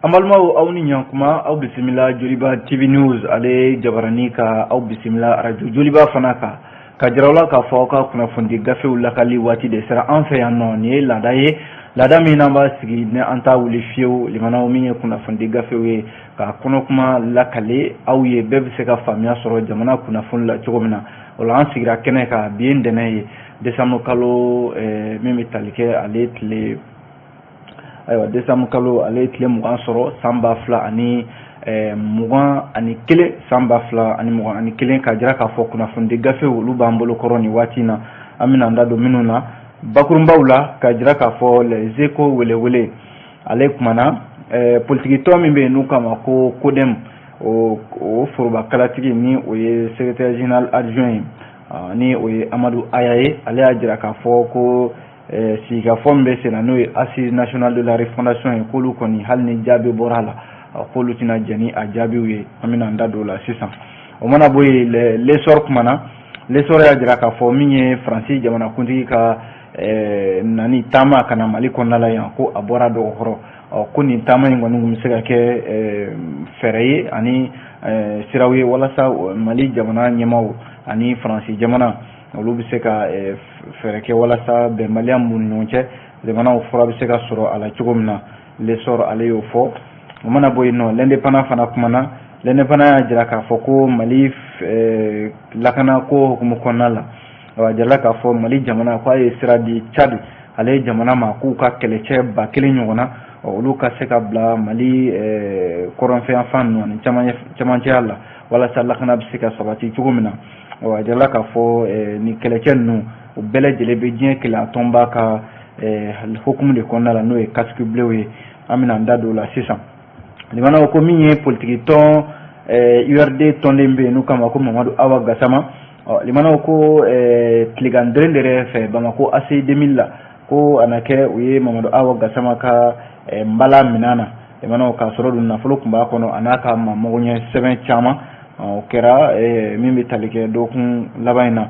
An balimaw, aw ni ɲankuma. Aw bisimila Joliba TV News, ale jabarani ka aw bisimila arajo Joliba fana kan, ka jira aw la k'a fɔ aw ka kunnafonidi gafew lakali waati de sera an fɛ yan nɔ. Nin ye laada ye, laada min n'an b'a sigi ni an t'a wuli fiyewu. Limanaw, min ye kunnafonidi gafew ye ka kɔnɔkuma lakale aw ye, bɛɛ bɛ se ka faamuya sɔrɔ jamana kunnafoni la cogo min na. O la, an sigira kɛnɛ kan. Bi ye ntɛnɛn ye, décembre kalo min bɛ tali kɛ ale tile, ayiwa, décembre kalo ale ye tile 20 sɔrɔ, san 2021, san 2021, k'a jira k'a fɔ kunnafonidi gafew, olu b'an bolo kɔrɔ nin waati in na. An bɛna an da don minnu na bakurunbaw la, k'a jira k'a fɔ Les Échos welewele, ale kumana politiki tɔn min bɛ yen n'u k'a ma ko CODEM, o forobakalatigi ni o ye secrétaire général adjoint ye, ni o ye Amadu Aya ye. Ale y'a jira k'a fɔ ko sigikafɔ min bɛ sen na, n'o ye Assise nationale de la refondation ye, k'olu kɔni, hali ni jaabi bɔra a la, k'olu tɛna jɛn ni a jaabiw ye. An bɛna an da don o la sisan. O mana bɔ yen, L'Essor kumana. L'Essor y'a jira k'a fɔ min ye Faransi jamanakuntigi ka nani taama ka na Mali kɔnɔna la yan, ko a bɔra dɔgɔkɔrɔ, ko nin taama in kɔni tun bɛ se ka kɛ fɛɛrɛ ye ani siraw ye walasa Mali jamana ɲɛmaaw ani Faransi jamana, olu bɛ se ka fɛɛrɛ kɛ walasa bɛnbaliya min b'u ni ɲɔgɔn cɛ, jamanaw fura bɛ se ka sɔrɔ a la cogo min na. L'Essor, ale y'o fɔ. O mana bɔ yen nɔ, L'Indépendant fana kumana. L'Indépendant y'a jira k'a fɔ ko Mali lakanako hukumu kɔnɔna la, a jirala k'a fɔ Mali jamana k'a ye sira di Tchad ale ye jamana ma, k'u ka kɛlɛcɛ 1000 ɲɔgɔn na, olu ka se ka bila Mali kɔrɔnfɛyanfan ninnu ani camancɛya la, walasa lakana bɛ se ka sabati cogo min na. A jirala k'a fɔ nin kɛlɛcɛ ninnu, u bɛɛ lajɛlen bɛ diɲɛ kelenya tɔnba ka hukumu de kɔnɔna la, n'o ye casque bleu ye. An bɛna an da don o la sisan. Limanaw, ko min ye politiki tɔn URD tɔnden bɛ yen n'u k'a ma ko Mamadu Awa Gasama, limanaw, ko tilegan deren de fɛ Bamakɔ ACI 2000 la, ko a na kɛ u ye Mamadu Awa Gasama ka nbala minɛ na. Limanaw, k'a sɔrɔ dun nafolo tun b'a kɔnɔ, a n'a ka magoɲɛ sɛbɛn caman. O kɛra min bɛ tali kɛ dɔgɔkun laban in na.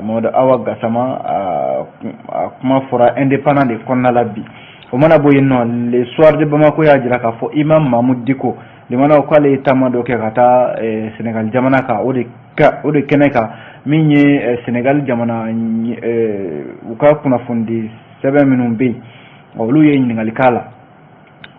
Mamadu Awa Gasama, a kuma fɔra Indépendant de kɔnɔna la bi. O mana bɔ yen nɔ, Le Soir de Bamako y'a jira k'a fɔ Imam Mahmoud Dicko, limanaw, k'ale ye taama dɔ kɛ ka taa Sénégal jamana kan. O de kɛnɛ kan, min ye Sénégal jamana u ka kunnafonidi sɛbɛn minnu bɛ yen, olu ye ɲininkali k'a la.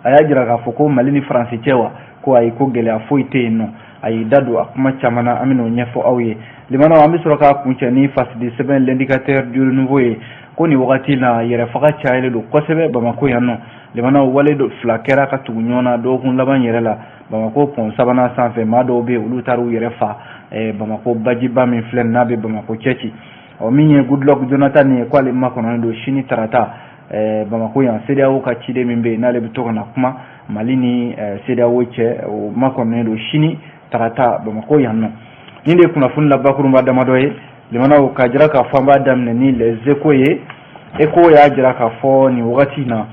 A y'a jira k'a fɔ ko Mali ni Faransi cɛ wa, ko ayi, ko gɛlɛya foyi tɛ yen nɔ. A y'i da don a kuma caman na, an bɛn'o ɲɛfɔ aw ye. Limanaw, an bɛ sɔrɔ k'a kuncɛ ni fasidi sɛbɛn L'Indicateur du Renouveau ye, ko nin wagati na, yɛrɛfaga cayalen don kosɛbɛ Bamakɔ yan nɔ. Limanaw, wale dɔ fila kɛra ka tugu ɲɔgɔn na dɔgɔkun laban yɛrɛ la Bamakɔ pont sabanan sanfɛ. Maa dɔw bɛ yen, olu taara u yɛrɛ fa Bamakɔ bajiba min filɛ n'a bɛ Bamakɔ cɛci. Ɔ, min ye Goodluck Jonathan ye, k'ale makɔnɔnen don sini tarata Bamakɔ yan. CEDEAO ka ciden min bɛ yen, n'ale bɛ to ka na kuma Mali ni CEDEAO cɛ, o makɔnɔnen don sini tarata Bamakɔ yan nɔ. Nin de ye kunnafoni la bakurunba damadɔ ye. Limanaw, k'a jira k'a fɔ an b'a daminɛ ni Les Échos ye. Écho y'a jira k'a fɔ nin wagati in na,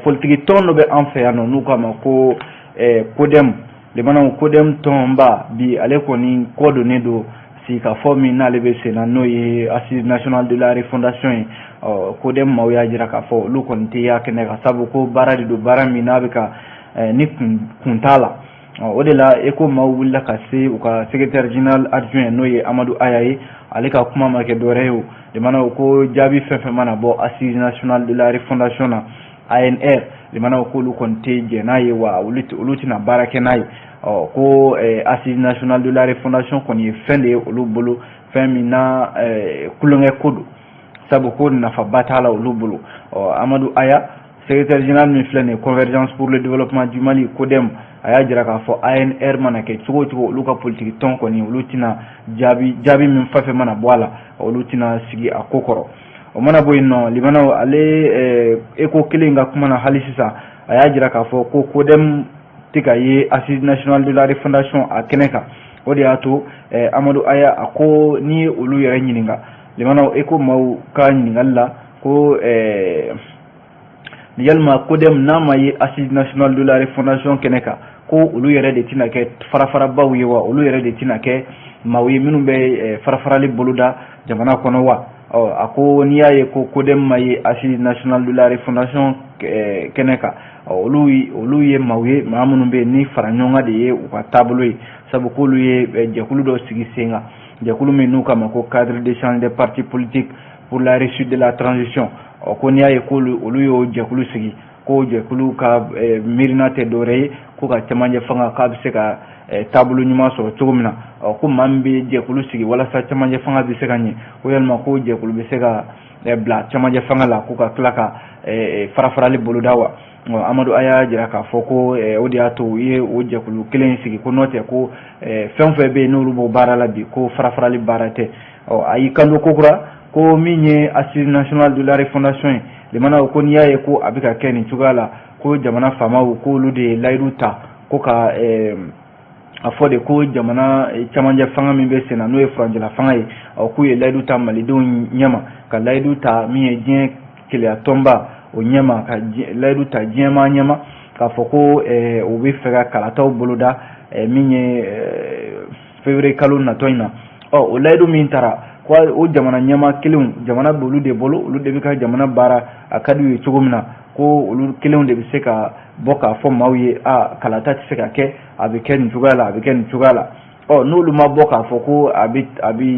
politiki tɔn dɔ bɛ an fɛ yan nɔ n'u k'a ma ko CODEM. Limanaw, CODEM tɔnba bi, ale kɔni kɔ donnen don sigikafɔ min n'ale bɛ sen na, n'o ye Assise nationale de la refondation ye. Ɔ, CODEM maaw y'a jira k'a fɔ olu kɔni tɛ y'a kɛnɛ kan, sabu ko baara de don, baara min n'a bɛ ka ni kun t'a la. O de la, Écho maaw wulila ka se u ka secrétaire général adjoint, n'o ye Amadu Aya ye. Ale ka kuma ma kɛ dɔwɛrɛ ye o. Limanaw, ko jaabi fɛn fɛn mana bɔ Assise nationale de la refondation na, ANR, limanaw, k'olu kɔni tɛ jɛn n'a ye wa olu tɛna baara kɛ n'a ye. Ɔ, ko Assise nationale de la refondation kɔni ye fɛn de ye olu bolo, fɛn min na kulonkɛ ko don, sabu ko nafaba t'a la olu bolo. Ɔ, Amadu Aya, secrétaire général min filɛ nin ye, Convergence pour le développement du Mali, CODEM, a y'a jira k'a fɔ ANR mana kɛ cogo o cogo, olu ka politiki tɔn kɔni, olu tɛna jaabi min fɛn fɛn mana bɔ a la, olu tɛna sigi a ko kɔrɔ. O mana bɔ yen nɔ, limanaw, ale Écho kelen ka kuma na hali sisan, a y'a jira k'a fɔ ko CODEM tɛ ka ye Assise nationale de la refondation a kɛnɛ kan. O de y'a to Amadu Aya, a ko n'i ye olu yɛrɛ ɲininka, limanaw, Écho maaw ka ɲininkali la, ko yalima CODEM n'a ma ye Assise nationale de la refondation kɛnɛ kan, ko olu yɛrɛ de tɛna kɛ farafarabaw ye wa, olu yɛrɛ de tɛna kɛ maaw ye minnu bɛ farafarali boloda jamana kɔnɔ wa? Ɔ, a ko n'i y'a ye ko CODEM ma ye Assise nationale de la refondation kɛnɛ kan, Olu ye maaw ye, maa minnu bɛ yen ni fara ɲɔgɔn kan de ye u ka taabolo ye, sabu k'olu ye jɛkulu dɔ sigi sen kan, jɛkulu min n'u k'a ma ko Cadre d'échange des partis politiques pour la réussite de la transition. Ɔ, ko n'i y'a ye k'olu olu y'o jɛkulu sigi, ko jɛkulu ka miirina tɛ dɔwɛrɛ ye ko ka cɛmancɛ fanga k'a bɛ se ka taabolo ɲuman sɔrɔ cogo min na. Ɔ, ko maa min bɛ jɛkulu sigi walasa cɛmancɛ fanga bɛ se ka ɲɛ, ko yalima ko jɛkulu bɛ se ka bila cɛmancɛ fanga la ko ka tila ka fara farali boloda wa? Amadu a y'a jira k'a fɔ ko o de y'a to u ye o jɛkulu kelen in sigi, ko n'o tɛ ko fɛn o fɛn bɛ yen n'olu b'o baara la bi, ko fara farali baara tɛ. Ɔ, a y'i kanto kokura ko min ye Assise nationale de la refondation ye, limanaw, ko n'i y'a ye ko a bɛ ka kɛ nin cogoya la, ko jamana faamaw k'olu de ye layidu ta ko ka a fɔ de ko jamana camancɛ fanga min bɛ sen na, n'o ye furancɛla fanga ye, ɔ, k'u ye layidu ta malidenw ɲɛma, ka layidu ta min ye diɲɛ keleya tɔnba o ɲɛma, ka layidu ta diɲɛmaa ɲɛma k'a fɔ ko u bɛ fɛ ka kalataw boloda min ye février kalo natɔ in na. Ɔ, o layidu min taara, ko o jamana ɲɛmaa kelenw, jamana bɛ olu de bolo, olu de bɛ ka jamana baara a ka di u ye cogo min na, ko olu kelenw de bɛ se ka bɔ k'a fɔ maaw ye: a kalata tɛ se ka kɛ, a bɛ kɛ nin cogoya la, a bɛ kɛ nin cogoya la. Ɔ, n'olu ma bɔ k'a fɔ ko a bɛ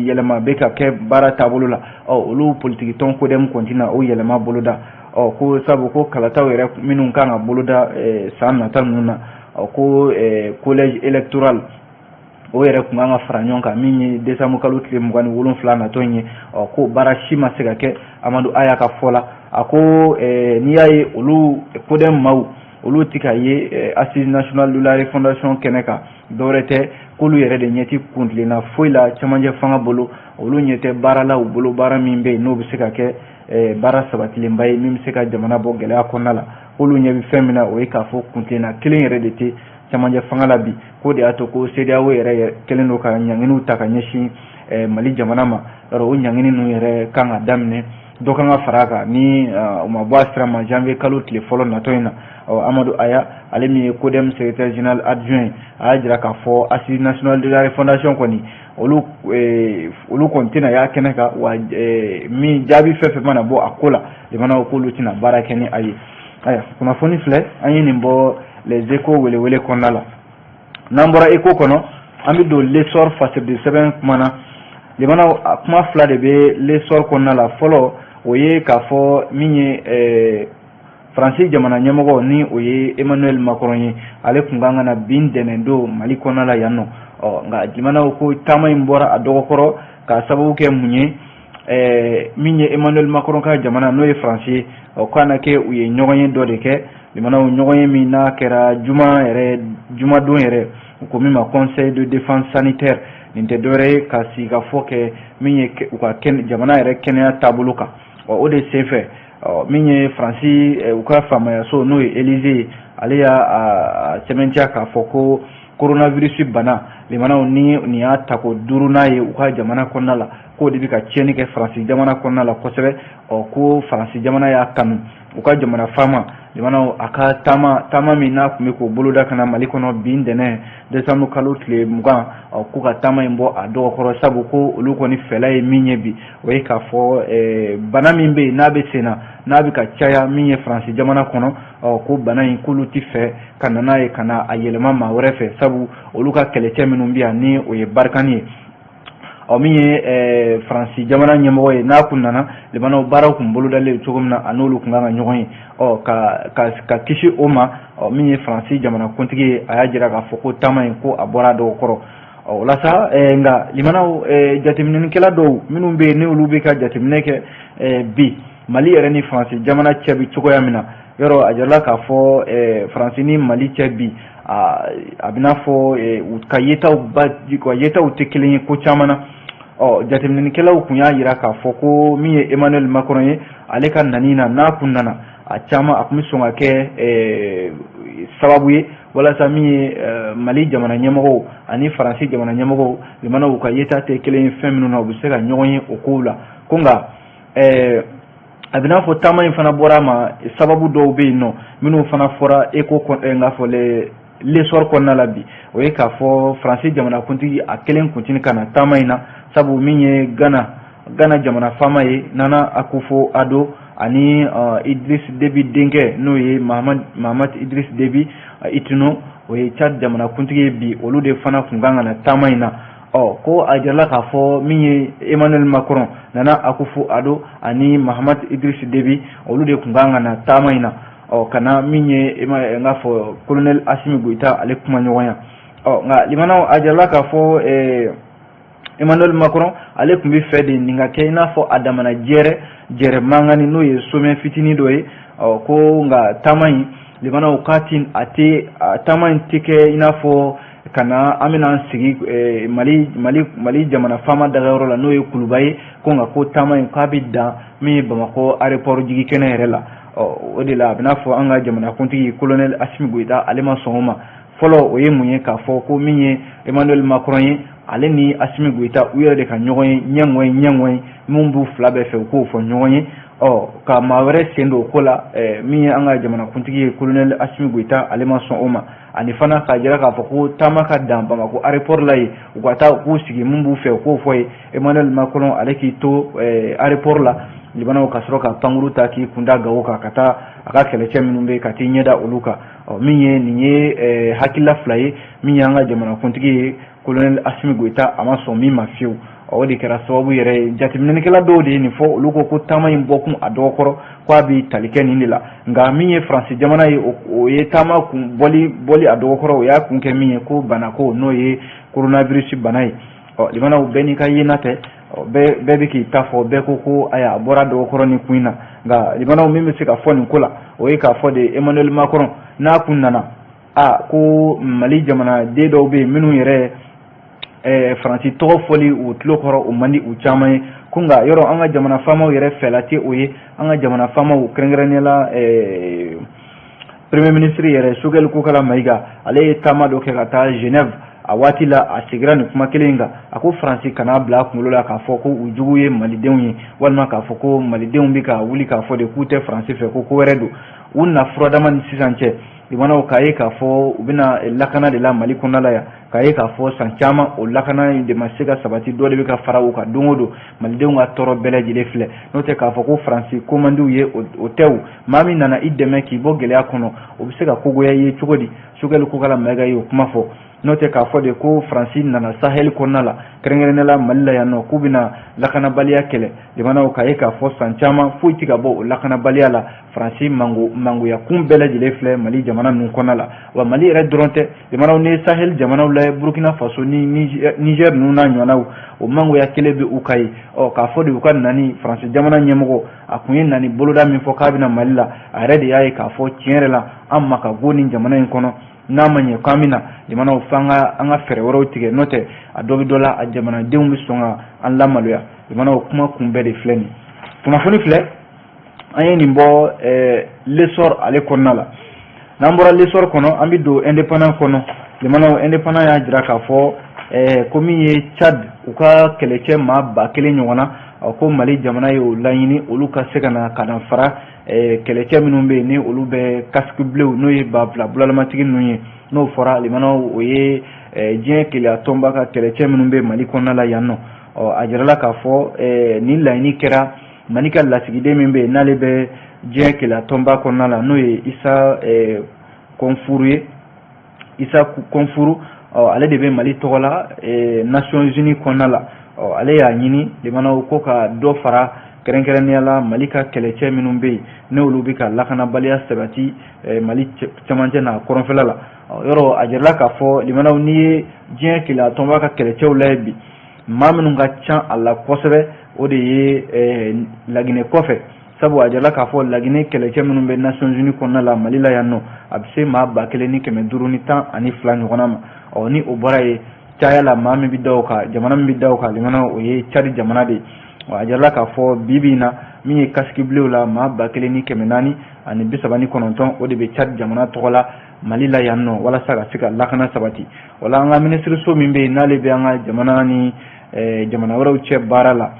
yɛlɛma bɛ ka kɛ baara taabolo la, ɔ, olu politiki tɔn CODEM kɔni tɛna o yɛlɛma boloda. Ɔ, ko sabu ko kalataw yɛrɛ minnu kan ka boloda san nata ninnu na, ɔ, ko collège électoral o yɛrɛ tun kan ka fara ɲɔgɔn kan min ye décembre kalo tile 27 natɔ in ye. Ɔ, ko baara si ma se ka kɛ. Amadu Aya ka fɔ la, a ko n'i y'a ye olu CODEM maaw olu ti ka ye Assise nationale de la refondation kɛnɛ kan, dɔwɛrɛ tɛ, k'olu yɛrɛ de ɲɛ ti kuntilenna foyi la cɛmancɛ fanga bolo, olu ɲɛ tɛ baara la u bolo, baara min bɛ yen n'o bɛ se ka kɛ baara sabatilenba ye min bɛ se ka jamana bɔ gɛlɛya kɔnɔna la. K'olu ɲɛ bɛ fɛn min na, o ye k'a fɔ kuntilenna kelen yɛrɛ de tɛ cɛmancɛ fanga la bi, k'o de y'a to ko CEDEAO yɛrɛ kɛlen don ka ɲanginiw ta ka ɲɛsin Mali jamana ma. Yɔrɔ o ɲangini ninnu yɛrɛ kan ka daminɛ, dɔ kan ka fara a kan ni u ma bɔ a sira ma janvier kalo tile fɔlɔ natɔ in na. Ɔ, Amadu Aya, ale min ye CODEM secrétaire général adjoint, a y'a jira k'a fɔ Assise nationale de la refondation kɔni, olu kɔni tɛna y'a kɛnɛ kan wa. Min jaabi fɛn fɛn mana bɔ a ko la, jamanaw k'olu tɛna baara kɛ ni a ye. Ayiwa, kunnafoni filɛ, an ye nin bɔ Les Échos welewele kɔnɔna la. N'an bɔra Écho kɔnɔ, an bɛ don L'Essor fasiridi sɛbɛn kuma na. Limanaw, kuma fila de bɛ L'Essor kɔnɔna la. Fɔlɔ, o ye k'a fɔ min ye Faransi jamana ɲɛmɔgɔ, ni o ye Emmanuel Macron ye, ale tun kan ka na bi ntɛnɛn don Mali kɔnɔna la yan nɔ. Ɔ, nka limanaw, ko taama in bɔra a dɔgɔkɔrɔ k'a sababu kɛ mun ye? Min ye Emmanuel Macron ka jamana, n'o ye Faransi ye, ɔ, k'a na kɛ u ye ɲɔgɔn ye dɔ de kɛ. Limanaw, ɲɔgɔn ye min n'a kɛra juma yɛrɛ, jumadon yɛrɛ, u ko min ma Conseil de défense sanitaire. Nin tɛ dɔwɛrɛ ye ka sigikafɔ kɛ min ye u ka jamana yɛrɛ kɛnɛya taabolo kan. Ɔ, o de senfɛ, ɔ, min ye Faransi u ka faamayaso, n'o ye Élysée ye, ale y'a sɛbɛntiya k'a fɔ ko coronavirus bana, limanaw, ni nin y'a tako duurunan ye u ka jamana kɔnɔna la, k'o de bɛ ka tiɲɛni kɛ Faransi jamana kɔnɔna la kosɛbɛ. Ɔ, ko Faransi jamana y'a kanu u ka jamana faama, limanaw, a ka taama min n'a tun bɛ k'o boloda ka na Mali kɔnɔ bi ntɛnɛn décembre kalo tile 20, ɔ, k'u ka taama in bɔ a dɔgɔkɔrɔ, sabu ko olu kɔni fɛla ye min ye bi, o ye k'a fɔ bana min bɛ yen n'a bɛ sen na, n'a bɛ ka caya min ye Faransi jamana kɔnɔ, ɔ, ko bana in, k'olu ti fɛ ka na n'a ye ka na a yɛlɛma maa wɛrɛ fɛ, sabu olu ka kɛlɛcɛ minnu bɛ yan, ni o ye Barkhane ye. Ɔ, min ye Faransi jamana ɲɛmɔgɔ ye, n'a kun nana, limanaw, baaraw kun bolodalen cogo min na, a n'olu kun kan ka ɲɔgɔn ye, ɔ, ka kisi o ma. Ɔ, min ye Faransi jamana kuntigi ye, a y'a jira k'a fɔ ko taama in, ko a bɔra a dɔgɔkɔrɔ. Ɔ, o la sa, nka limanaw, jateminɛkɛla dɔw minnu bɛ yen, ni olu bɛ ka jateminɛ kɛ bi Mali yɛrɛ ni Faransi jamana cɛ bi cogoya min na, yɔrɔ a jirala k'a fɔ Faransi ni Mali cɛ bi, a bɛ n'a fɔ u ka yetaw ba u ka yetaw tɛ kelen ye ko caman na. Ɔ, jateminɛkɛlaw tun y'a jira k'a fɔ ko min ye Emmanuel Macron ye, ale ka nani na, n'a kun nana, a caman a tun bɛ sɔn ka kɛ sababu ye walasa min ye Mali jamana ɲɛmɔgɔw ani Faransi jamana ɲɛmɔgɔw, limanaw, u ka yeta tɛ kelen ye fɛn minnu na, u bɛ se ka ɲɔgɔn ye o kow la. Ko nka a bɛ n'a fɔ taama in fana bɔra a ma, sababu dɔw bɛ yen nɔ minnu fana fɔra Écho n k'a fɔ L'Essor kɔnɔna la bi, o ye k'a fɔ Faransi jamanakuntigi a kelen kuntigi ka na taama in na, sabu min ye Ghana jamana faama ye, Nana Akufo Addo. ani Idriss Déby denkɛ, n'o ye Mahamat Idriss Déby Itno, o ye Tchad jamanakuntigi ye bi, olu de fana tun kan ka na taama in na. Ɔ, ko a jirala k'a fɔ min ye Emmanuel Macron, Nana Akufo-Addo ani Mahamat Idriss Déby, olu de tun kan ka na taama in na. Ɔ, ka na min ye n k'a fɔ colonel Assimi Goïta ale kuma ɲɔgɔnya. Ɔ, nka limanaw, a jirala k'a fɔ Emmanuel Macron ale tun bɛ fɛ de nin ka kɛ i n'a fɔ a damana jɛrɛ jɛrɛ mankanni, n'o ye sommet fitinin dɔ ye. Ɔ, ko nka taama in, limanaw, k'a ti a tɛ taama in tɛ kɛ i n'a fɔ ka na an bɛna an sigi Mali jamana faama dagayɔrɔ la, n'o ye Kuluba ye. Ko nka ko taama in, k'a bɛ dan min ye Bamakɔ aéroport jigi kɛnɛ yɛrɛ la. Ɔ, o de la a bɛna fɔ an ka jamanakuntigi colonel Assimi Goïta ale ma sɔn o ma fɔlɔ. O ye mun ye? K'a fɔ ko min ye Emmanuel Macron ye, ale ni Assimi Goïta, u yɛrɛ de ka ɲɔgɔn ye ɲɛŋɔ ye ɲɛŋɔ ye, min b'u fila bɛɛ fɛ, u k'o fɔ ɲɔgɔn ye. Ɔ, ka maa wɛrɛ sen don o ko la, min ye an ka jamanakuntigi ye colonel Assimi Goïta, ale ma sɔn o ma. Ani fana k'a jira k'a fɔ ko taama ka dan Bamakɔ aéroport la yen, u ka taa u k'u sigi, mun b'u fɛ u k'o fɔ ye. Emmanuel Macron ale k'i to aéroport la, limanaw, ka sɔrɔ ka pankuru ta k'i kunda Gawo kan, ka taa a ka kɛlɛcɛ minnu bɛ ka t'i ɲɛda olu kan. Ɔ, min ye nin ye hakilila fila ye, min ye an ka jamanakuntigi ye colonel Assimi Goïta, a ma sɔn min ma fiyewu. O de kɛra sababu yɛrɛ ye, jateminɛlikɛla dɔw de ye nin fɔ, olu ko ko taama in bɔkun a dɔgɔkɔrɔ, k'a bɛ tali kɛ nin de la. Nka min ye Faransi jamana ye, o ye taama kun bɔli bɔli a dɔgɔkɔrɔ, o y'a kun kɛ min ye, ko banako, n'o ye coronavirus bana ye. Ɔ, limanaw, bɛɛ n'i ka yena tɛ, bɛɛ bɛ k'i ta fɔ, bɛɛ ko ko ayiwa, a bɔra dɔgɔkɔrɔ ni kun in na. Nka limanaw, min bɛ se ka fɔ nin ko la, o ye k'a fɔ de Emmanuel Macron n'a kun nana, a ko Mali jamanaden dɔw bɛ yen minnu yɛrɛ Faransi tɔgɔ fɔli u tulo kɔrɔ, o man di u caman ye. Ko nka yɔrɔ an ka jamana faamaw yɛrɛ fɛla tɛ o ye. An ka jamana faamaw, kɛrɛnkɛrɛnnenya la premier ministre yɛrɛ Choguel Kokalla Maïga, ale ye taama dɔ kɛ ka taa Genève. A waati la, a seginna nin kuma kelen in kan. A ko Faransi kana bila a kunkolo la k'a fɔ ko u jugu ye malidenw ye, walima k'a fɔ ko malidenw bɛ ka wuli k'a fɔ de k'u tɛ Faransi fɛ, ko ko wɛrɛ don. U na furadama ni sisan cɛ, limanaw, k'a ye k'a fɔ u bɛna lakana de la Mali kɔnɔna la yan, k'a ye k'a fɔ san caman o lakana in de ma se ka sabati, dɔ de bɛ ka fara u kan don o don. Malidenw ka tɔɔrɔ bɛɛ lajɛlen filɛ, n'o tɛ k'a fɔ ko Faransi ko man d'u ye, o tɛ. O maa min nana i dɛmɛ k'i bɔ gɛlɛya kɔnɔ, o bɛ se ka kogoya i ye cogo di? Choguel Kokalla Maïga ye o kuma fɔ. N'o tɛ k'a fɔ de ko Faransi nana Sahel kɔnɔna la, kɛrɛnkɛrɛnnenya la Mali la yan nɔ, k'u bɛna lakanabaliya kɛlɛ, limanaw, k'a ye k'a fɔ san caman foyi tɛ ka bɔ o lakanabaliya la. Faransi mango mangoya kun bɛɛ lajɛlen filɛ Mali jamana ninnu kɔnɔna la. Wa Mali yɛrɛ dɔrɔn tɛ, limanaw, ni ye Sahel jamanaw lajɛ, Burukina Faso ni Niger ninnu n'a ɲɔgɔnnaw, o mangoya kelen bɛ u ka ye. Ɔ, k'a fɔ de u ka nani, Faransi jamana ɲɛmɔgɔ a kun ye nani boloda min fɔ k'a bɛna Mali la, a yɛrɛ de y'a ye k'a fɔ tiɲɛ yɛrɛ la, an ma ka go nin jamana in kɔnɔ, n'a ma ɲɛ k'an bɛna, jamanaw, f'an ka an ka fɛɛrɛ wɛrɛw tigɛ, n'o tɛ a dɔ bɛ dɔ la, a jamanadenw bɛ sɔn ka an lamaloya. Jamanaw, kuma kun bɛɛ de filɛ nin kunnafoni filɛ. An ye nin bɔ L'Essor ale kɔnɔna la. N'an bɔra L'Essor kɔnɔ, an bɛ don Indépendant kɔnɔ. Jamanaw, Indépendant y'a jira k'a fɔ ko min ye Tchad, u ka kɛlɛcɛ maa 1000 ɲɔgɔn na, ko Mali jamana ye o laɲini, olu ka se ka na ka na fara kɛlɛcɛ minnu bɛ yen, ni olu bɛ casque bleu, n'o ye ba fila bulalamatigi ninnu ye. N'o fɔra, limanaw, o ye diɲɛ keleya tɔnba ka kɛlɛcɛ minnu bɛ Mali kɔnɔna la yan nɔ. Ɔ, a jirala k'a fɔ nin laɲini kɛra Mali ka lasigiden min bɛ yen, n'ale bɛ diɲɛ keleya tɔnba kɔnɔna la, n'o ye Issa Konfourou ye. Issa Konfourou, ɔ, ale de bɛ Mali tɔgɔ la Nations Unies kɔnɔna la. Ɔ, ale y'a ɲini, limanaw, ko ka dɔ fara kɛrɛnkɛrɛnnenya la Mali ka kɛlɛcɛ minnu bɛ yen, n'olu bɛ ka lakanabaliya sabati Mali cɛmancɛ n'a kɔrɔnfɛla la. Yɔrɔ a jirala k'a fɔ, limanaw, n'i ye diɲɛ keleya tɔnba ka kɛlɛcɛw lajɛ bi, maa minnu ka ca a la kosɛbɛ, o de ye Laginɛ kɔfɛ. Sabu a jirala k'a fɔ Laginɛ kɛlɛcɛ minnu bɛ Nations Unies kɔnɔna la Mali la yan nɔ, a bɛ se maa 1512 ɲɔgɔnna ma. Ɔ, ni o bɔra yen, caya la, maa min bɛ da o kan, jamana min bɛ da o kan, limanaw, o ye Tchad jamana de ye. A jirala k'a fɔ bi bi in na, min ye casque bleu la, maa 1439, o de bɛ Tchad jamana tɔgɔ la Mali la yan nɔ, walasa ka se ka lakana sabati. Wala an ka minisiriso min bɛ yen, n'ale bɛ an ka jamana ni jamana wɛrɛw cɛ baara la,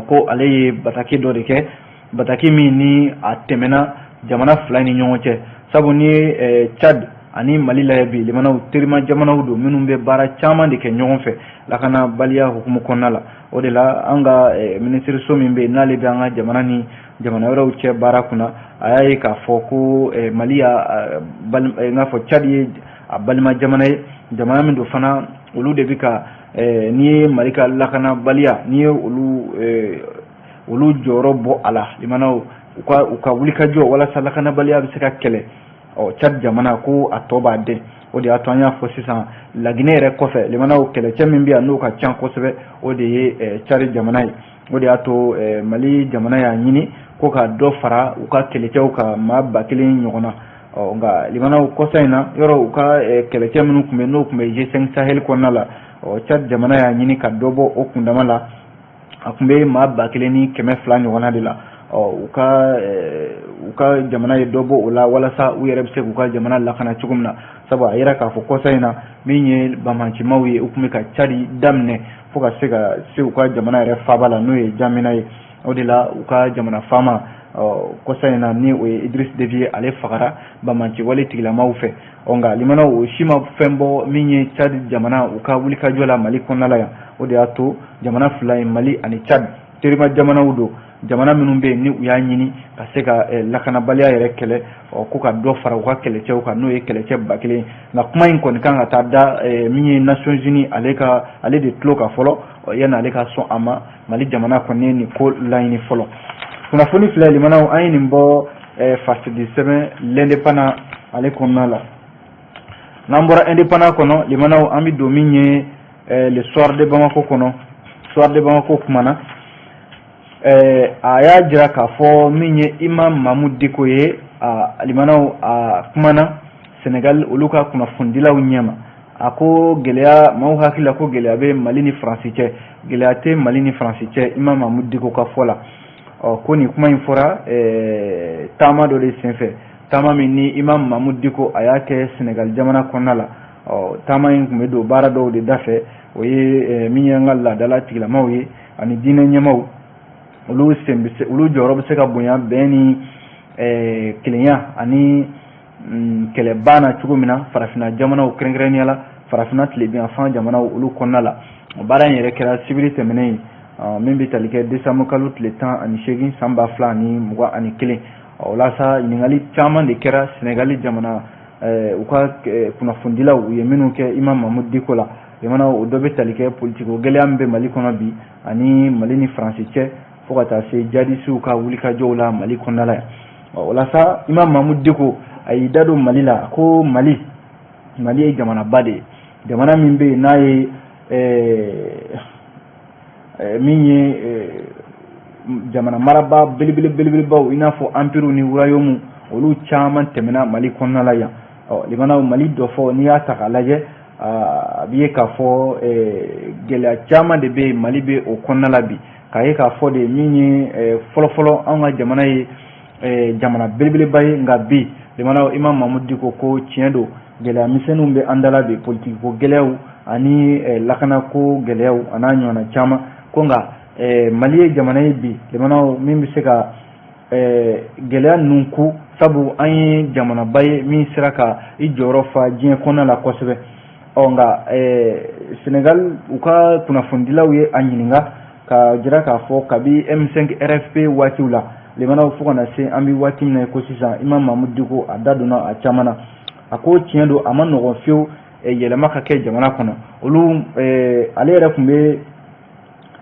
ko ale ye bataki dɔ de kɛ, bataki min ni a tɛmɛna jamana fila ni ɲɔgɔn cɛ. Sabu ni ye Tchad ani Mali la bi, limanaw, terima jamanaw don minnu bɛ baara caman de kɛ ɲɔgɔn fɛ lakanabaliya hukumu kɔnɔna la. O de la an ka minisiriso min bɛ yen, n'ale bɛ an ka jamana ni jamana wɛrɛw cɛ baara kunna, a y'a ye k'a fɔ ko Mali y'a n'a fɔ Tchad ye a balima jamana ye, jamana min don fana, olu de bɛ ka n'i ye Mali ka lakanabaliya, n'i ye olu jɔyɔrɔ bɔ a la, limanaw, u ka wulikajɔ walasa lakanabaliya bɛ se ka kɛlɛ. Ɔ, Tchad jamana ko a tɔ b'a den. O de y'a to an y'a fɔ sisan, Laginɛ yɛrɛ kɔfɛ, limanaw, kɛlɛcɛ min bɛ yan n'o ka ca kosɛbɛ, o de ye Tchad jamana ye. O de y'a to Mali jamana y'a ɲini ko ka dɔ fara u ka kɛlɛcɛw ka maa 1000 ɲɔgɔn na. Ɔ, nka limanaw, kɔsa in na yɔrɔ, u ka kɛlɛcɛ minnu tun bɛ, n'o tun bɛ G5 Sahel kɔnɔna la, ɔ, Tchad jamana y'a ɲini ka dɔ bɔ o kundama la. A tun bɛ maa 1200 ɲɔgɔnna de la. Ɔ, u ka jamana ye dɔ bɔ o la walasa u yɛrɛ bɛ se k'u ka jamana lakana cogo min na, sabu a yira k'a fɔ kɔsa in na, min ye banbaancimaw ye, u tun bɛ ka cari daminɛ fo ka se ka se u ka jamana yɛrɛ faaba la, n'o ye Jamina ye. O de la u ka jamana faama kɔsa in na, ni o ye Idriss Déby ye, ale fagara banbaanci wale tigilamaw fɛ. Ɔ, nka limanaw, o si ma fɛn bɔ min ye Tchad jamana u ka wulikajɔ la Mali kɔnɔna la yan. O de y'a to jamana fila in, Mali ani Tchad, terima jamanaw don, jamana minnu bɛ yen ni u y'a ɲini ka se ka lakanabaliya yɛrɛ kɛlɛ. Ɔ, ko ka dɔ fara u ka kɛlɛcɛw kan, n'o ye kɛlɛcɛ 1000. Nka kuma in kɔni kan ka taa da min ye Nations Unies, ale ka ale de tulo ka fɔlɔ yanni ale ka sɔn a ma. Mali jamana kɔni ye nin ko laɲini fɔlɔ. Kunnafoni filɛ, limanaw, an ye nin bɔ fasidi sɛbɛn L'Indépendant ale kɔnɔna la. N'an bɔra Indépendant kɔnɔ, limanaw, an bɛ don min ye Le Soir de Bamako kɔnɔ. Soir de Bamako kumana, a y'a jira k'a fɔ min ye Imam Mahmoud Dicko ye, a limanaw, a kumana Senegal olu ka kunnafonidilaw ɲɛma. A ko gɛlɛya, maaw hakili la ko gɛlɛya bɛ Mali ni Faransi cɛ, gɛlɛya tɛ Mali ni Faransi cɛ, Imam Mahmoud Dicko ka fɔ la. Ɔ, ko nin kuma in fɔra taama dɔ de senfɛ, taama min ni Imam Mahmoud Dicko a y'a kɛ Senegal jamana kɔnɔna la. Ɔ, taama in tun bɛ don baara dɔw de dafɛ, o ye min ye an ka laadala tigilamaw ye ani diinɛ ɲɛmaw, olu sen bɛ se, olu jɔyɔrɔ bɛ se ka bonya bɛn ni kelenya ani kɛlɛban na cogo min na farafinna jamanaw, kɛrɛnkɛrɛnnenya la farafinna tilebinyanfan jamanaw, olu kɔnɔna la. O baara in yɛrɛ kɛra sibiri tɛmɛnen ye, min bɛ tali kɛ décembre kalo tile 18 san 2021. O la sa, ɲininkali caman de kɛra Senegali jamana u ka kunnafonidilaw, u ye minnu kɛ Imam Mahmoud Dicko la. Jamana o dɔ bɛ tali kɛ politiko gɛlɛya min bɛ Mali kɔnɔ bi ani Mali ni Faransi cɛ, fo ka taa se jadisiw ka wulikajɔw la Mali kɔnɔna la yan. O la sa, Imam Mahmoud Dicko a y'i da don Mali la ko Mali ye jamanaba de ye, jamana min bɛ yen n'a ye min ye jamana maraba belebele belebelebaw, i n'a fɔ empire ni royaume, olu caman tɛmɛna Mali kɔnɔna la yan. Ɔ, limanaw, Mali dɔ fɔ, n'i y'a ta k'a lajɛ, a bɛ ye k'a fɔ gɛlɛya caman de bɛ yen, Mali bɛ o kɔnɔna la bi. K'a ye k'a fɔ de min ye fɔlɔfɔlɔ anw ka jamana ye jamana belebeleba ye, nka bi, limanaw, Imam Mahmoud Dicko ko tiɲɛ don, gɛlɛya misɛnninw bɛ an da la bi, politiki ko gɛlɛyaw ani lakanako gɛlɛyaw a n'a ɲɔgɔnna caman. Ko nka Mali ye jamana ye bi, limanaw, min bɛ se ka gɛlɛya ninnu ku, sabu an ye jamanaba ye min sera ka i jɔyɔrɔ fa diɲɛ kɔnɔna la kosɛbɛ. Ɔ, nka Senegal u ka kunnafonidilaw ye a ɲininka ka jira k'a fɔ kabi M5 RFP waatiw la, limanaw, fo ka na se an bɛ waati min na ko sisan, Imam Mahmoud Dicko a da donna a caman na. A ko tiɲɛ don, a ma nɔgɔn fiyewu yɛlɛma ka kɛ jamana kɔnɔ. Olu ale yɛrɛ tun bɛ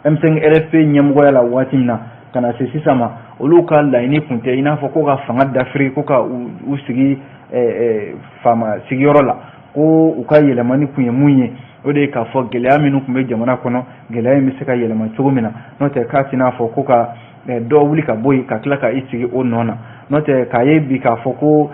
M5 RFP ɲɛmɔgɔya la waati min na ka na se sisan ma, olu ka laɲini tun tɛ i n'a fɔ ko ka fanga dafiri, ko ka u sigi faama sigiyɔrɔ la. Ko u ka yɛlɛmani kun ye mun ye? O de ye k'a fɔ gɛlɛya minnu tun bɛ jamana kɔnɔ, gɛlɛya in bɛ se ka yɛlɛma cogo min na. N'o tɛ k'a tɛna fɔ ko ka dɔ wuli ka bɔ yen ka tila ka i sigi o nɔ na. N'o tɛ k'a ye bi k'a fɔ ko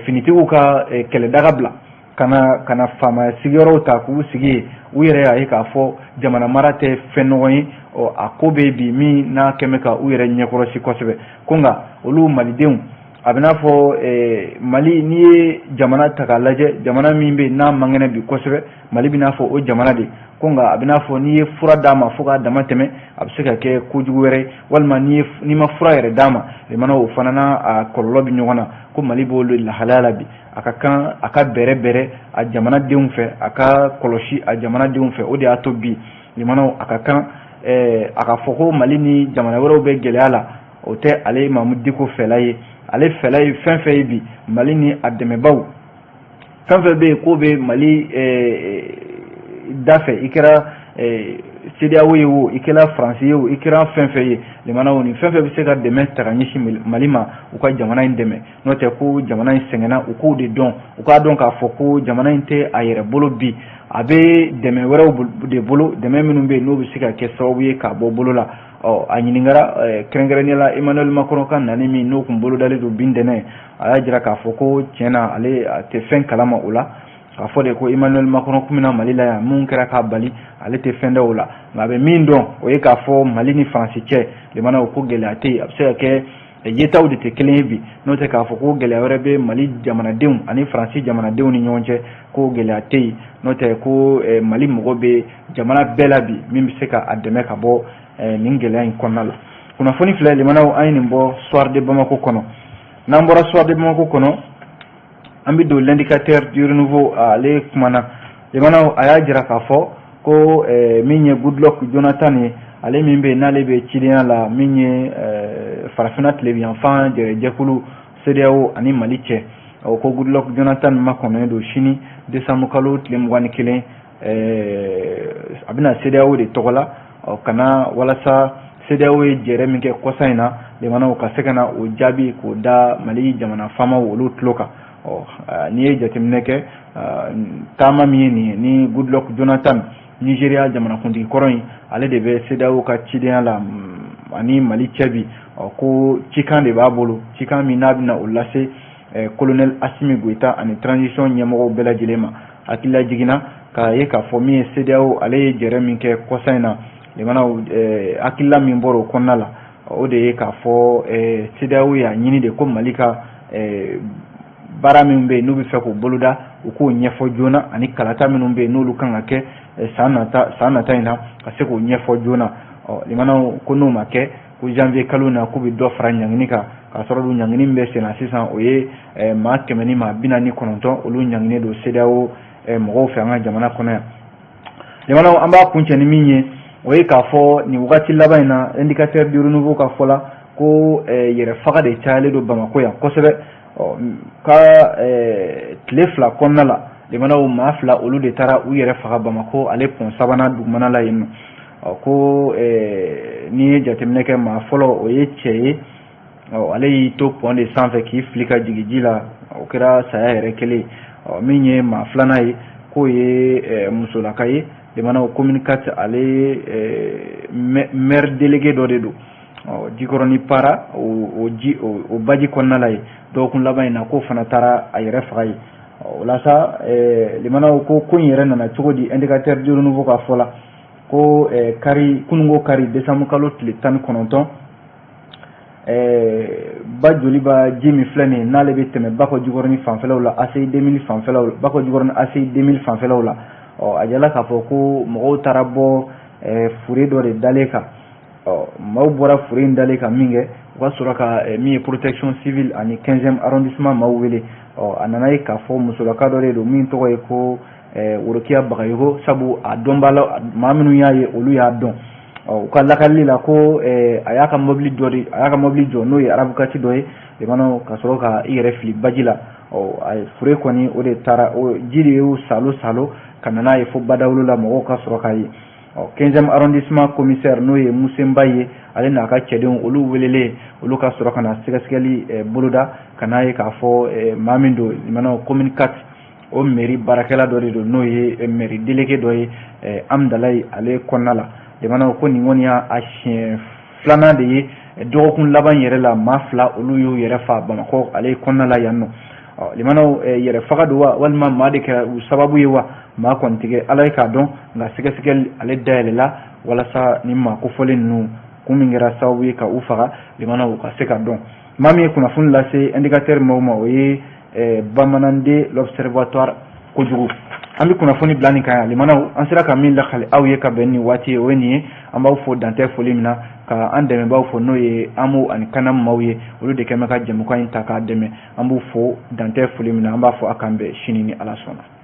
finitigiw ka kɛlɛdaga bila ka na faamaya sigiyɔrɔw ta k'u sigi yen, u yɛrɛ y'a ye k'a fɔ jamana mara tɛ fɛn nɔgɔn ye. Ɔ, a ko bɛ bi min n'a kɛn bɛ ka u yɛrɛ ɲɛkɔrɔsi kosɛbɛ. Ko nka olu malidenw, a bɛ n'a fɔ Mali, n'i ye jamana ta k'a lajɛ, jamana min bɛ yen n'a man kɛnɛ bi kosɛbɛ, Mali bɛ n'a fɔ o jamana de. Ko nka a bɛ n'a fɔ n'i ye fura d'a ma fo k'a dama tɛmɛ, a bɛ se ka kɛ kojugu wɛrɛ, walima n'i ma fura yɛrɛ d'a ma, limanaw, o fana n'a a kɔlɔlɔ bɛ ɲɔgɔn na. Ko Mali b'o lahalaya la bi, a ka kan a ka bɛrɛ bɛrɛ a jamanadenw fɛ, a ka kɔlɔsi a jamanadenw fɛ. O de y'a to bi, limanaw, a ka kan a ka fɔ ko Mali ni jamana wɛrɛw bɛ gɛlɛya la, o tɛ ale Mamudu Diko fɛla ye. Ale fɛla ye fɛn fɛn ye bi, Mali ni a dɛmɛbaw fɛn fɛn bɛ yen k'o bɛ Mali da fɛ, i kɛra CEDEAO ye o, i kɛra Faransi ye o, i kɛra fɛn fɛn ye, limanaw, ni fɛn fɛn bɛ se ka dɛmɛ ta ka ɲɛsin Mali ma, u ka jamana in dɛmɛ. N'o tɛ ko jamana in sɛgɛnna, u k'o de dɔn, u k'a dɔn k'a fɔ ko jamana in tɛ a yɛrɛ bolo bi, a bɛ dɛmɛ wɛrɛw de bolo, dɛmɛ minnu bɛ yen n'o bɛ se ka kɛ sababu ye k'a bɔ bolo la. Ɔ, a ɲininkara kɛrɛnkɛrɛnnenya la Emmanuel Macron ka nani min n'o kun bolodalen don bi ntɛnɛn, a y'a jira k'a fɔ ko tiɲɛ na, ale a tɛ fɛn kalama o la. K'a fɔ de ko Emmanuel Macron kun bɛna Mali la yan, mun kɛra k'a bali, ale tɛ fɛn dɔn o la. Nka a bɛ min dɔn, o ye k'a fɔ Mali ni Faransi cɛ, limanaw, ko gɛlɛya tɛ yen. A bɛ se ka kɛ yetaw de tɛ kelen ye bi, n'o tɛ k'a fɔ ko gɛlɛya wɛrɛ bɛ Mali jamanadenw ani Faransi jamanadenw ni ɲɔgɔn cɛ, ko gɛlɛya tɛ yen. N'o tɛ ko Mali mɔgɔ bɛ jamana bɛɛ la bi min bɛ se ka a dɛmɛ ka bɔ nin gɛlɛya in kɔnɔna la. Kunnafoni filɛ, limanaw, an ye nin bɔ Soir de Bamako kɔnɔ. N'an bɔra Soir de Bamako kɔnɔ, an bɛ don L'Indicateur du Renouveau. Ale kumana, limanaw, a y'a jira k'a fɔ ko min ye Goodluck Jonathan ye, ale min bɛ yen n'ale bɛ cidenya la min ye farafinna tilebinyanfan jɛkulu CEDEAO ani Mali cɛ, o ko Goodluck Jonathan makɔnɔnen don sini décembre kalo tile 21, a bɛna CEDEAO de tɔgɔ la ka na walasa CEDEAO ye jɛrɛ min kɛ kɔsa in na, limanaw, ka se ka na o jaabi k'o da Mali jamana faamaw olu tulo kan. Ɔ, n'i ye jateminɛ kɛ, taama min ye nin ye ni Goodluck Jonathan, Nigeria jamanakuntigi kɔrɔ in, ale de bɛ CEDEAO ka cidenya la ani Mali cɛ bi, ɔ, ko cikan de b'a bolo, cikan min n'a bɛna o lase colonel Assimi Goïta ani transition ɲɛmɔgɔw bɛɛ lajɛlen ma. Hakilila jiginna k'a ye k'a fɔ min ye CEDEAO, ale ye jɛrɛ min kɛ kɔsa in na, limanaw, hakilila min bɔra o kɔnɔna la, o de ye k'a fɔ CEDEAO y'a ɲini de ko Mali ka baara min bɛ yen n'u bɛ fɛ k'o boloda, u k'o ɲɛfɔ joona, ani kalata minnu bɛ yen n'olu kan ka kɛ san nata in na, ka se k'o ɲɛfɔ joona. Ɔ, limanaw, ko n'o ma kɛ, ko janvier kalo na, k'u bɛ dɔ fara ɲangini kan, k'a sɔrɔ dun ɲangini min bɛ sen na sisan, o ye maa 149, olu ɲanginen don CEDEAO mɔgɔw fɛ an ka jamana kɔnɔ yan. Limanaw, an b'a kuncɛ ni min ye, o ye k'a fɔ nin wagati laban in na, Indicateur du Renouveau ka fɔ la ko yɛrɛfaga de cayalen don Bamakɔ yan kosɛbɛ. Ɔ, ka tile 2 kɔnɔna la, limanaw, maa 2 olu de taara u yɛrɛ faga Bamakɔ ale pont sabanan dugumana la yen nɔ. Ɔ, ko n'i ye jateminɛ kɛ, maa fɔlɔ, o ye cɛ ye. Ɔ, ale y'i to pont de sanfɛ k'i fili ka jigin ji la, o kɛra saya yɛrɛ kɛlen. Ɔ, min ye maa filanan ye, k'o ye musolaka ye, limanaw, commune 4 ale maire délégué dɔ de don. Ɔ, Jikɔrɔni Para, o ji o baji kɔnɔna la yen, dɔgɔkun laban in na, k'o fana taara a yɛrɛ faga yen. O la sa, limanaw, ko in yɛrɛ nana cogo di? Indicateur du Renouveau ka fɔ la ko kari, kununko kari, décembre kalo tile 19, ba Joliba ji min filɛ nin ye, n'ale bɛ tɛmɛ Bakɔ Jikɔrɔni fanfɛlaw la, ACI 2000 fanfɛlaw, Bakɔ Jikɔrɔni ACI 2000 fanfɛlaw la. Ɔ, a jala k'a fɔ ko mɔgɔw taara bɔ fure dɔ de dalen kan. Ɔ, maaw bɔra fure in dalen kan min kɛ, u ka sɔrɔ ka min ye protection civile ani 15e arrondissement maaw wele. Ɔ, a nana ye k'a fɔ musolaka dɔ de don min tɔgɔ ye ko Worokiya Bagayogo, sabu a dɔnbaa la, maa minnu y'a ye, olu y'a dɔn. Ɔ, u ka lakalili la, ko a y'a ka mobili dɔ de, a y'a ka mobili jɔ, n'o ye RAV4 dɔ ye, limanaw, ka sɔrɔ ka i yɛrɛ fili baji la. Ɔ, a ye fure kɔni, o de taara, o ji de y'u salo salo ka na n'a ye fo badawolo la, mɔgɔw ka sɔrɔ k'a ye. Ɔ, 15e arrondissement commissaire, n'o ye Musenba ye, ale n'a ka cɛdenw, olu welelen, olu ka sɔrɔ ka na sɛgɛsɛgɛli boloda ka n'a ye k'a fɔ maa min don, limanaw, commune 4 o mairie baarakɛla dɔ de don, n'o ye mairie délégué dɔ ye Amdalayi ale kɔnɔna la. Limanaw, ko nin kɔni y'a siɲɛ filanan de ye dɔgɔkun laban yɛrɛ la, maa 2 olu y'u yɛrɛ fa Bamakɔ ale kɔnɔna la yan nɔ. Ɔ, limanaw, yɛrɛ faga don wa, walima maa de kɛra u sababu ye wa, maa kɔni tigɛ ala ye k'a dɔn. Nka sɛgɛsɛgɛli ale dayɛlɛla walasa ni maa kofɔlen ninnu kun min kɛra sababu ye ka u faga, limanaw, ka se ka dɔn. Maa min ye kunnafoni lase Indicateur maaw ma, o ye Bamananden l'Observatoire kojugu. An bɛ kunnafoni bila nin kan yan. Limanaw, an sera ka min lakali aw ye ka bɛn nin waati ye, o ye nin ye. An b'aw fo dantɛ foli min na, ka an dɛmɛbaaw fo, n'o ye AMO ani CANAM maaw ye. Olu de kɛn bɛ ka jɛmukan in ta k'a dɛmɛ. An b'u fo dantɛ foli min na. An b'a fɔ a k'an bɛn sini ni Ala sɔnna.